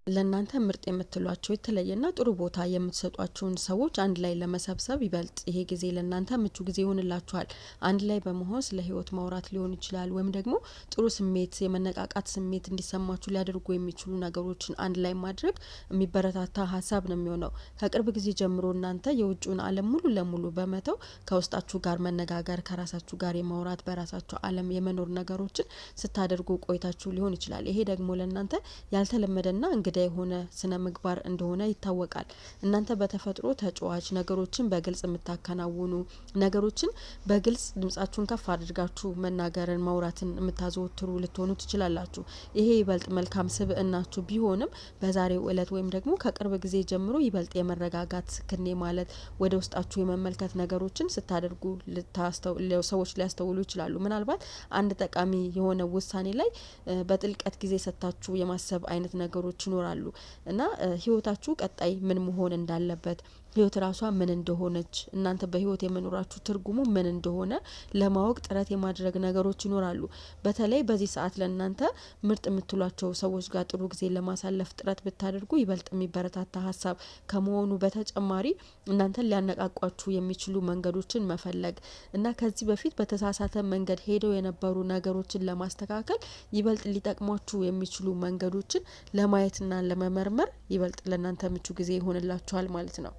ለእናንተ ምርጥ የምትሏቸው የተለየና ጥሩ ቦታ የምትሰጧቸውን ሰዎች አንድ ላይ ለመሰብሰብ ይበልጥ ይሄ ጊዜ ለእናንተ ምቹ ጊዜ ይሆንላችኋል። አንድ ላይ በመሆን ስለ ህይወት ማውራት ሊሆን ይችላል፣ ወይም ደግሞ ጥሩ ስሜት፣ የመነቃቃት ስሜት እንዲሰማችሁ ሊያደርጉ የሚችሉ ነገሮችን አንድ ላይ ማድረግ የሚበረታታ ሀሳብ ነው የሚሆነው። ከቅርብ ጊዜ ጀምሮ እናንተ የውጭውን ዓለም ሙሉ ለሙሉ በመተው ከውስጣችሁ ጋር መነጋገር፣ ከራሳችሁ ጋር የማውራት፣ በራሳችሁ ዓለም የመኖር ነገሮችን ስታደርጉ ቆይታችሁ ሊሆን ይችላል። ይሄ ደግሞ ለእናንተ ያልተለመደና እንግዳ የሆነ ስነ ምግባር እንደሆነ ይታወቃል። እናንተ በተፈጥሮ ተጫዋች፣ ነገሮችን በግልጽ የምታከናውኑ፣ ነገሮችን በግልጽ ድምጻችሁን ከፍ አድርጋችሁ መናገርን ማውራትን የምታዘወትሩ ልትሆኑ ትችላላችሁ። ይሄ ይበልጥ መልካም ስብእናችሁ ቢሆንም በዛሬው እለት ወይም ደግሞ ከቅርብ ጊዜ ጀምሮ ይበልጥ የመረጋጋት፣ ስክኔ ማለት፣ ወደ ውስጣችሁ የመመልከት ነገሮችን ስታደርጉ ሰዎች ሊያስተውሉ ይችላሉ። ምናልባት አንድ ጠቃሚ የሆነ ውሳኔ ላይ በጥልቀት ጊዜ ሰጥታችሁ የማሰብ አይነት ነገሮች ይኖራሉ እና ህይወታችሁ ቀጣይ ምን መሆን እንዳለበት፣ ህይወት ራሷ ምን እንደሆነች፣ እናንተ በህይወት የመኖራችሁ ትርጉሙ ምን እንደሆነ ለማወቅ ጥረት የማድረግ ነገሮች ይኖራሉ። በተለይ በዚህ ሰዓት ለእናንተ ምርጥ የምትሏቸው ሰዎች ጋር ጥሩ ጊዜ ለማሳለፍ ጥረት ብታደርጉ ይበልጥ የሚበረታታ ሀሳብ ከመሆኑ በተጨማሪ እናንተን ሊያነቃቋችሁ የሚችሉ መንገዶችን መፈለግ እና ከዚህ በፊት በተሳሳተ መንገድ ሄደው የነበሩ ነገሮችን ለማስተካከል ይበልጥ ሊጠቅሟችሁ የሚችሉ መንገዶችን ለማየትና ለመመርመር ይበልጥ ለእናንተ ምቹ ጊዜ ይሆንላችኋል ማለት ነው።